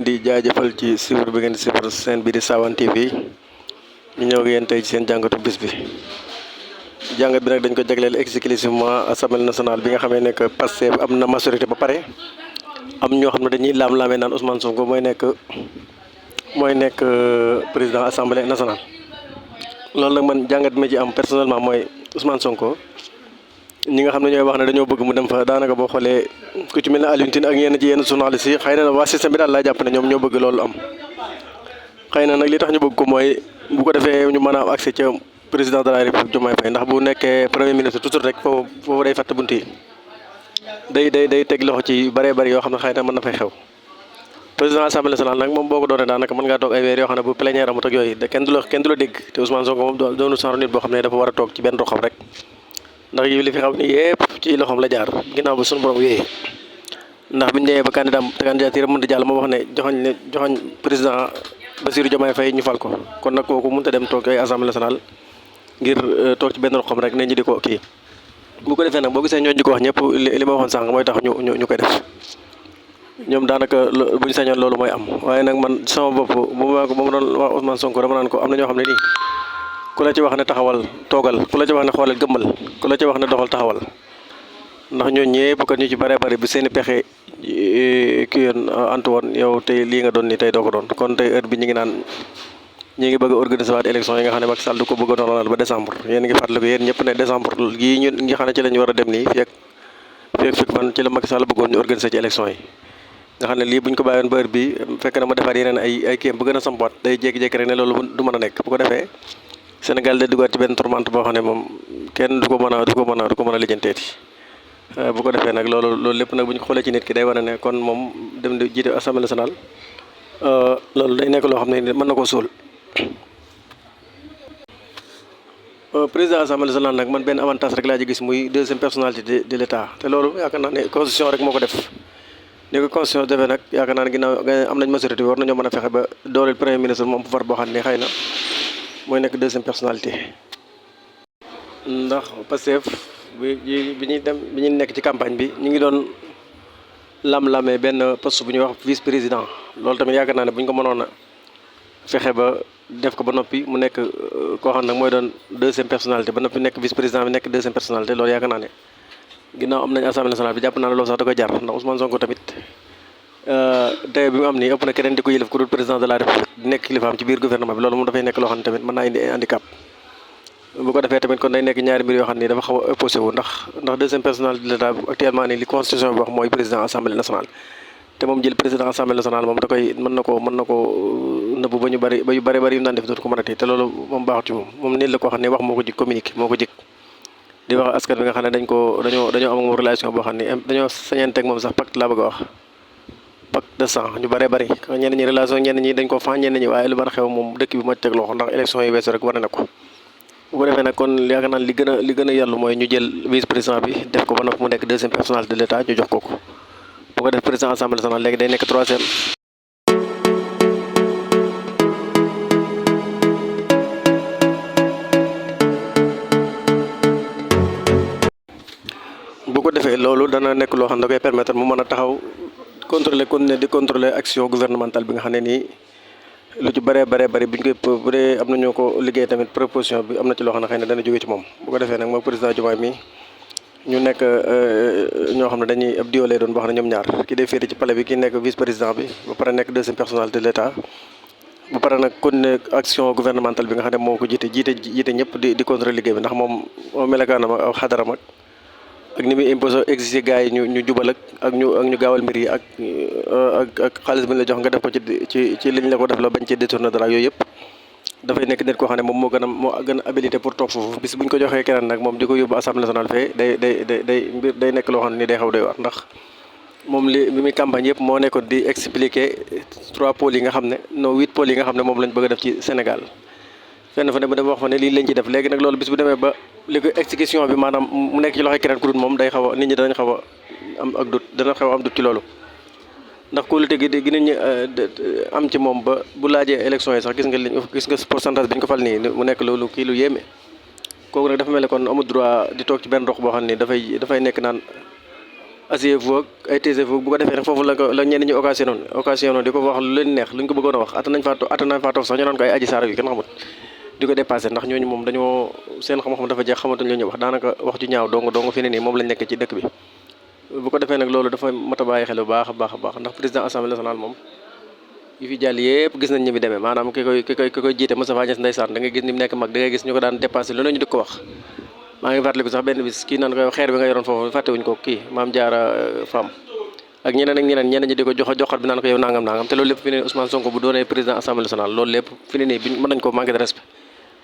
di jaajëfal ci suivre bi ngeen di suivre seen bi di Sawane TV ñu ñëw ak yéen tey ci seen jàngatu bis bi jàngat bi nag dañ ko jagleel exclusivement assemblée nationale bi nga xamee ne que Pastef am na majorité ba pare am ñoo xam ne dañuy laam-laamee naan Ousmane Sonko mooy nekk président assemblée nationale. loolu nag man jàngat bi ma ci am personnellement mooy Ousmane Sonko ñi nga xam ne ñooy wax ne dañoo bëgg mu dem fa daanaka boo xoolee ku ci mel ne Alioune Tine ak yenn ci yenn journalistes yi xëy na waa système bi daal laa jàpp ne ñoom ñoo bëgg loolu am. xëy na nag li tax ñu bëgg ko mooy bu ko defee ñu mën a am accès ca président de la république Diomaye Faye ndax bu nekkee premier ministre toujours rek foofu day fàtt bunt yi day teg loxo ci bëree bëri yoo xam ne xëy na mën na fay xew. président assemblée nationale nag moom boo ko doonee daanaka mën ngaa toog ay weer yoo xam ne bu plénière amut ak yooyu kenn du la dégg te Ousmane Sonko moom doonu genre nit boo xam ne dafa war a toog ci benn roxam rek ndax yi li fi xaw ni yëpp ci loxoom la jaar ginnaaw ba suñu borom yooyee ndax biñu demee ba candidature mënta jàll moo wax ne joxoñ président Bassirou Diomaye Faye ñu fal ko kon nag kooku mënut a dem toog ay assemblée nationale ngir toog ci benn roxam rek ne ñu di ko kii bu ko defee nag boo gisee ñooñu di ko wax ñëpp li ma waxoon sànq mooy tax ñu koy def ñoom daanaka buñ sañoon loolu mooy am waaye nag man sama bopp bu ma doon wax Ousmane Sonko dama naan ko am na ñoo xam ne nii ku la ci wax ne taxawal toogal ku la ci wax ne xoolal gëmmal ku la ci wax ne doxal taxawal ndax ñooñu ñëpp kat ñu ci bëree bëri bi seen i pexe kii yoon antu woon yow tey lii nga doon ni tey doo ko doon kon tey heure bi ñu ngi naan ñi ngi bëgg a organiser waat élection yi nga xam ne Macky Sall du ko bëgg a doonal ba décembre yéen ngi fàttaliku yéen ñëpp ne décembre gii ñu ngi xam ne ci la ñu war a dem nii fii ak fukki fan ci la Macky Sall bëggoon ñu organiser ci élection yi nga xam ne lii buñ ko bàyyoon ba heure bi fekk na ma defaat yeneen ay kiyam bu gën a sampuwaat day jékki-jékki rek ne loolu du mën a nekk bu ko defee Sénégal day duggaat ci benn tourmente boo xam ne moom kenn du ko mën a lijjanteeti bu ko defee nag loolu lépp nag bu ñu xoolee ci nit ki day wane ne kon moom dem di jiite assemblée nationale loolu day nekk loo xam ne mën na koo suul. président assemblée nationale nag man benn avantage rek laa ci gis muy deuxième personnalité de l'état te loolu yaakaar naa ne constitution rek moo ko def ni ko constitution defee nag yaakaar naa ne ginnaaw am nañ majorité bi war nañoo mën a fexe ba dooleel premier ministre moom pouvoir boo xam ne xëy na mooy nekk deuxième personnalité. ndax Pastef bi ñuy nekk ci campagne bi ñu ngi doon lam-lamee benn poste bu ñuy wax vice président loolu tamit yaakaar naa ne bu ñu ko mënoon a fexe ba def ko ba noppi mu nekk koo xam nag mooy doon deuxième personnalité ba noppi nekk vice président bi nekk deuxième personnalité loolu yaakaar naa ne ginnaaw am nañ assemblée nationale bi jàpp naa ne loolu sax da koy jar ndax Ousmane Sonko tamit tey bi mu am nii ëpp na keneen di ko yëlëf ku dul président de la république di nekk kilifaam ci biir gouvernement bi loolu moom dafay nekk loo xam ne tamit mën naa indi handicap bu ko defee tamit kon day nekk ñaari mbir yoo xam ne dafa xaw a opposé wu ndax deuxième personnalité de l'état actuellement nii li constitution bi wax mooy président assemblée nationale te moom jël président assemblée nationale moom da koy mën na ko nëbbu ba ñu bëri yu bëri yu mu daan def dootu ko mën a téye te loolu moom baaxut ci moom nit la koo xam ne wax moo ko jik communiqué moo ko jik di wax askan bi nga xam ne dañoo am moom relation boo xam ne dañoo sañanteeg moom sax pacte laa bëgg a wax pacte de sang ñu bëree bëri ñenn ñi relation ñenn ñi dañ ko fan ñenn ñi waaye lu mën a xew moom dëkk bi moo ci teg loxo ndax élection yi weesu rek war na ko bu ko defee nag kon yaakaar naa li gën a yàllu mooy ñu jël vice président bi def ko ba noppi mu nekk deuxième personnalité de l'état ñu jox ko bu ko def président assemblée nationale léegi day nekk troisième. bu ko defee loolu dana nekk loo xam ne da koy permettre mu mën a taxaw contrôler action gouvernementale bi nga xam ne nii lu ci bëree bëri bu dee am na ñoo ko liggéey tamit proposition bi am na ci loo xam ne xëy na dana jóge ci moom bu ko defee nag moom président Diomaye mi ñu nekk ñoo xam ne dañuy ab diwo lay doon boo xam ne ñoom ñaar ki day féete ci palais bi ki nekk vice président bi ba pare nekk deuxième personnalité de l'état ba pare nag kon ne action gouvernementale bi nga xam ne moo ko jiite ñëpp di contrôler liggéey bi ndax moom melakaanam ak xadaram ak ni muy imposé exiger gars yi ñu jubal ak ñu gaawal mbir yi ak xaalis bi ñu la jox nga def ko ci liñ la ko def la bañ ci détourné dara yooyu yëpp dafay nekk nit koo xam ne moom moo gën a habilité pour toog foofu bis bu ñu ko joxee keneen nag moom di ko yóbbu assemblée nationale fee day nekk loo xam ne ni day xaw doy war ndax moom bi muy campagne yëpp moo nekkoon di expliquer 3 pôles yi nga xam ne 8 pôles yi nga xam ne moom lañ bëgg a def ci Sénégal fenn fa ne bu dem wax fa ne lii lañ ci def léegi nag loolu bis bu demee ba li ko exécution bi maanaam mu nekk ci loxoy keneen ku dul moom day xaw a nit ñi danañ xaw a am dut ci loolu ndax kóolute gi nit ñi am ci moom ba bu laajee élection yi sax gis nga pourcentage bi ñu ko fal nii mu nekk loolu kii lu yéeme kooku nag dafa mel ne kon amul droit di toog ci benn rox boo xam ne dafay nekk naan ACF ak ay TCF bu ko defee nag foofu la ñenn ñi occasion di ko wax lu leen neex luñ ko bëggoon a wax attan nañ faa toog sax ñu naan ko ay aji saar yu kenn xamut di ko dépassé ndax ñooñu moom dañoo seen xam-xam dafa jeex xamatuñ lu ñuy wax daanaka wax ju ñaaw dong fi ne nii moom lañ nekk ci dëkk bi bu ko defee nag loolu dafa mat a bàyyi xel bu baax a baax ndax président assemblée nationale moom yi fi jàll yëpp gis nañ ni mu demee maanaam ki koy jiite Moustapha Niasse ndeysaan da ngay gis ni mu nekk mag da ngay gis ñu ko daan dépassé lu ñu di ko wax maa ngi fàttaliku sax benn bis kii naan ko xeer bi nga yoroon foofu fàttewuñ ko kii maam jaara femme ak ñeneen ñi di ko joxat bi naan ko yow nangam te loolu lépp fi ne Ousmane Sonko bu doonee président assemblée nationale loolu lépp fi ne nii mën nañ ko manqué de respect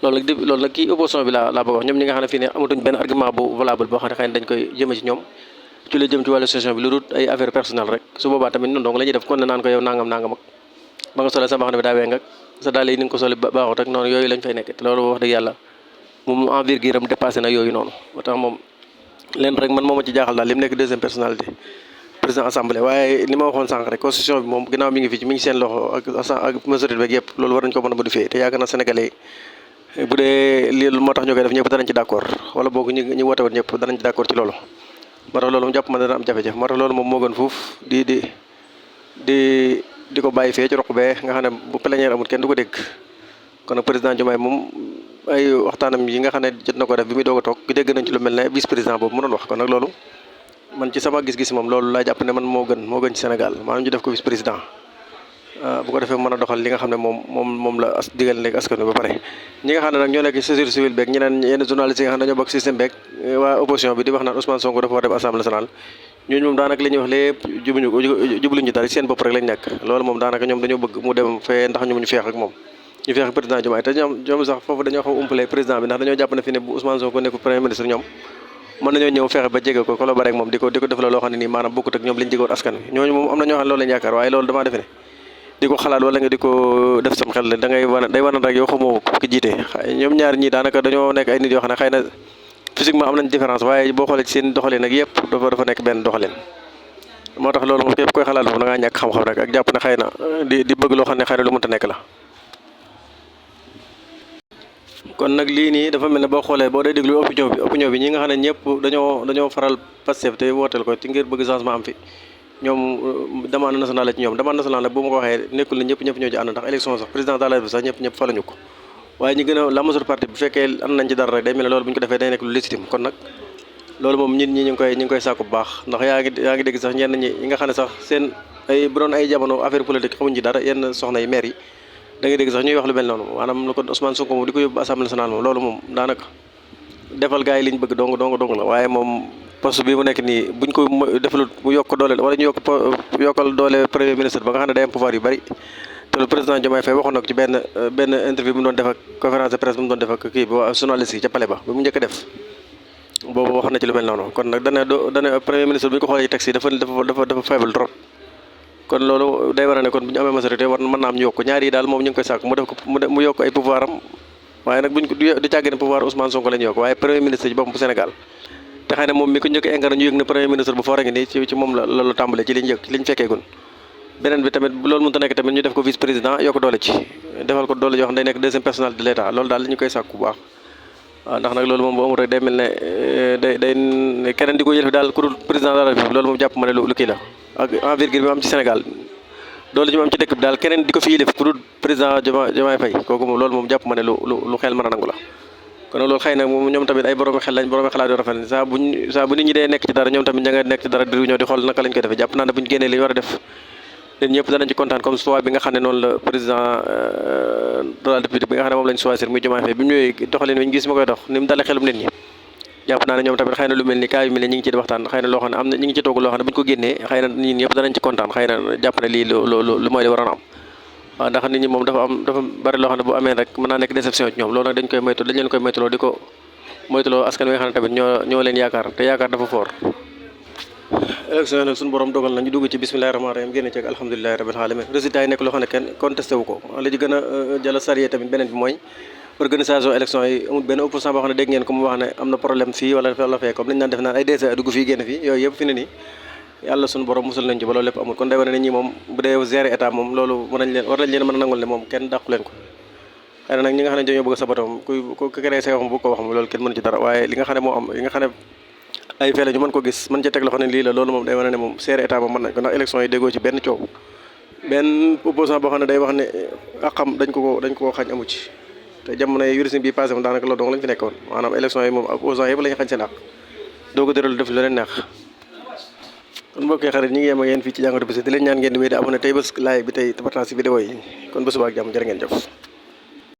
loolu nag kii opposition bi laa bëgg wax ñoom ñi nga xam ne fii ne amatuñ benn argument bu valable boo xam ne xëy na dañ koy jëme ci ñoom ci la jëm ci wàllu situation bi lu dul ay affaire personnelle rek su boobaa tamit noonu donc la ñuy def kon ne naan ko yow nangam ak ba nga solee sa mbaxane bi daa weng ak sa dàll yi ni nga ko soli baaxut ak noonu yooyu lañ fay nekk te loolu wax dëgg yàlla moom envergure am dépassé na yooyu noonu moo tax moom leen rek man moo ma ci jaaxal daal li mu nekk deuxième personnalité président assemblée waaye li ma waxoon sànq rek constitution bi moom ginnaaw mi ngi fi ci mi ngi seen loxo ak majorité beeg yëpp loolu war nañ ko mën a modifier te yaakaar na sénégalais bu dee lii moo tax ñu koy def ñëpp danañ ci d'accord wala boog ñu woote woon ñëpp danañ ci d'accord ci loolu moo tax loolu moom jàpp ma dana am jafe-jafe moo tax loolu moom moo gën fuuf di ko bàyyi fee ci roq bee nga xam ne bu plénière amul kenn du ko dégg kon nag président Diomaye moom ay waxtaanam yi nga xam ne jot na ko def bi muy doog a toog dégg nañ ci lu mel ne vice président boobu mu doon wax kon nag loolu man ci sama gis-gis moom loolu laa jàpp ne man moo gën ci Sénégal maanaam ñu def ko vice président bu ko defee mën a doxal li nga xam ne moom la digal nekk askan wi ba pare ñi nga xam ne nag ñoo nekk ci société civile beeg ñeneen yenn journalistes yi nga xam ne dañoo bokk système beeg waa opposition bi di wax naan Ousmane Sonko dafa war a dem assemblée nationale ñooñu moom daanaka li ñuy wax lépp jubluñu dara seen bopp rek lañ nekk loolu moom daanaka ñoom dañoo bëgg mu dem fee ndax ñu feex ak moom ñu feex ak président Diomaye te ñoom sax foofu dañoo xaw umpale président bi ndax dañoo jàpp ne fi ne bu Ousmane Sonko nekk premier ministre ñoom mën nañoo ñëw fexe ba jege ko collaboré ak moom di ko def la loo xam ne nii maanaam bokkut ak ñoom liñ jegoon askan wi ñooñu moom am na ñoo xam ne loolu lañ yaakaar waaye loolu damaa defe ne di ko xalaat wala nga di ko def sam xel da ngay day wane rek yow xamoo ko jiite ñoom ñaar ñii daanaka dañoo nekk ay nit yoo xam ne xëy na physiquement am nañ différence waaye boo xoolee ci seen doxalin ak yëpp dafa nekk benn doxalin moo tax loolu moom képp koy xalaat foofu da ngaa ñàkk xam-xam rek ak jàpp ne xëy na di bëgg loo xam ne xëy na lu mënta nekk la kon nag lii nii dafa mel ne boo xoolee boo dee déglu opinion bi ñi nga xam ne ñëpp dañoo faral Pastef te wooteel ko ci ngir bëgg changement am fi ñoom demande nationale la ci ñoom demande nationale nag bu ma ko waxee nekkul ne ñëpp ñoo ci ànd ndax élection sax président de la République sax ñëpp faluñu ko waaye ñi gën a la majorité parti bu fekkee ànd nañ ci dara rek day mel ne loolu bu ñu ko defee day nekk lu légitime kon nag loolu moom nit ñi ñu ngi koy sàkku bu baax ndax yaa ngi dégg sax ñenn ñi nga xam ne sax seen ay bu doon ay jamono affaire politique xamuñ ci dara yenn soxna yi maire yi da ngay dégg sax ñuy wax lu mel noonu maanaam lu ko Ousmane Sonko moom di ko yóbbu assemblée nationale moom loolu moom daanaka defal gars yi liñ bëgg dong la waaye moom poste bi mu nekk nii buñ ko defalut mu yokk doole wala ñu yokkal doole premier ministre ba nga xam ne day am pouvoir yu bari te le président Diomaye Faye waxoon na ko ci benn interview bu mu doon def ak conférence de presse bu mu doon def ak kii bi waa journaliste yi ca palais ba bi mu njëkk a def boobu wax na ci lu mel noonu kon nag dana premier ministre bu ñu ko xoolee texte yi dafa faible trop kon loolu day war a ne kon bu ñu amee majorité war mën naa am ñu yokk ñaar yi daal moom ñu ngi koy sàkk mu def ko mu yokk ay pouvoir am waaye nag buñ ko du càggee ne pouvoir Ousmane Sonko la ñu yokk waaye premier ministre ci boppam bu Sénégal te xëy na moom mi ko njëkk incarné ñu yëg ne premier ministre bu foore ngi nii ci moom la loolu tàmbalee ci liñ fekkee gun beneen bi tamit loolu mënut a nekk tamit ñu def ko vice président yokk doole ci defal ko doole yoo xam ne day nekk deuxième personnalité de l'état loolu daal li ñu koy sàkk bu baax waaw ndax nag loolu moom bu amul rek day mel ne day keneen di ko yëlef daal ku dul président de la République loolu moom jàpp ma ne lu kii la ak envergure bi mu am ci Sénégal doole ji mu am ci dëkk bi daal keneen di ko fi yëlef ku dul président Diomaye Faye kooku moom loolu moom jàpp ma ne lu xel mën a nangu la kon loolu xëy na moom ñoom tamit ay boroomi xel lañ boroomi xalaat yoo rafet saa bu nit ñi dee nekk ci dara ñoom tamit ña nga nekk ci dara di ñëw di xool naka lañ koy defee jàpp naa ne bu ñu génnee li ñu war a def leen ñëpp danañ ci kontaan comme soit bi nga xam ne noonu la président de la République bi nga xam ne moom lañ choisir muy Diomaye Faye bi mu ñëwee doxalin wi ñu gis ma koy dox ni mu dalee xelum nit ñi jàpp naa ne ñoom tamit xëy na lu mel ni cas yu mel ni ñi ngi ci di waxtaan xëy na loo xam ne am na ñi ngi ci toog loo xam ne bu ñu ko génnee xëy na nit ñi ñëpp danañ ci kontaan xëy na jàpp ne lii lu mooy li waroon am waaw ndax nit ñi moom dafa bari loo xam ne bu amee rek mën naa nekk déception ci ñoom loolu nag dañ leen koy moytuloo di ko moytuloo askan wi nga xam ne tamit ñoo leen yaakaar te yaakaar dafa foor élection yi nag suñu borom dogal na ñu dugg ci bismillahi rahmaani rahim génne ci ak alhamdulilahi rabbil alamin résultat yi nekk loo xam ne kenn contesté wu ko li ci gën a jëla sarié tamit beneen bi mooy organisation élection yi amul benn opposant boo xam ne dégg ngeen ko mu wax ne am na problème fii wala fee comme li ñu daan def naan ay DG dugg fii génn fii yooyu yëpp fi ne nii yàlla suñu borom musal nañ ci ba loolu lépp amul kon day wane ne ñi moom bu dee gérer état moom loolu war nañ leen mën a nangul ne moom kenn dàqu leen ko xëy na nag ñi nga xam ne dañoo bëgg a saboté moom ku créé say wax bu ko wax moom loolu kenn mënu ci dara waaye li nga xam ne moo am li nga xam ne ay fee la ñu mën ko gis mën ca teg loxo ne lii la loolu moom day wane ne moom seere état moom mën nañ ko ndax élection yi déggoo ci benn coow benn opposant boo xam ne day wax ne àqam dañ ko xañ amu ci te jamono yi virus bi passé moom daanaka loolu dong lañ fi nekkoon maanaam élection yi moom opposant yëpp la ñu xañ seen àq doo ko dëral def lu leen neex kon mbokk yi xarit ñi ngi yem ak yéen fii ci jàngatu bis di leen ñaan ngeen di wéy di abonné tey bés laay bi tey te partage ci vidéo yi kon ba suba ak jàmm jërë ngeen jëf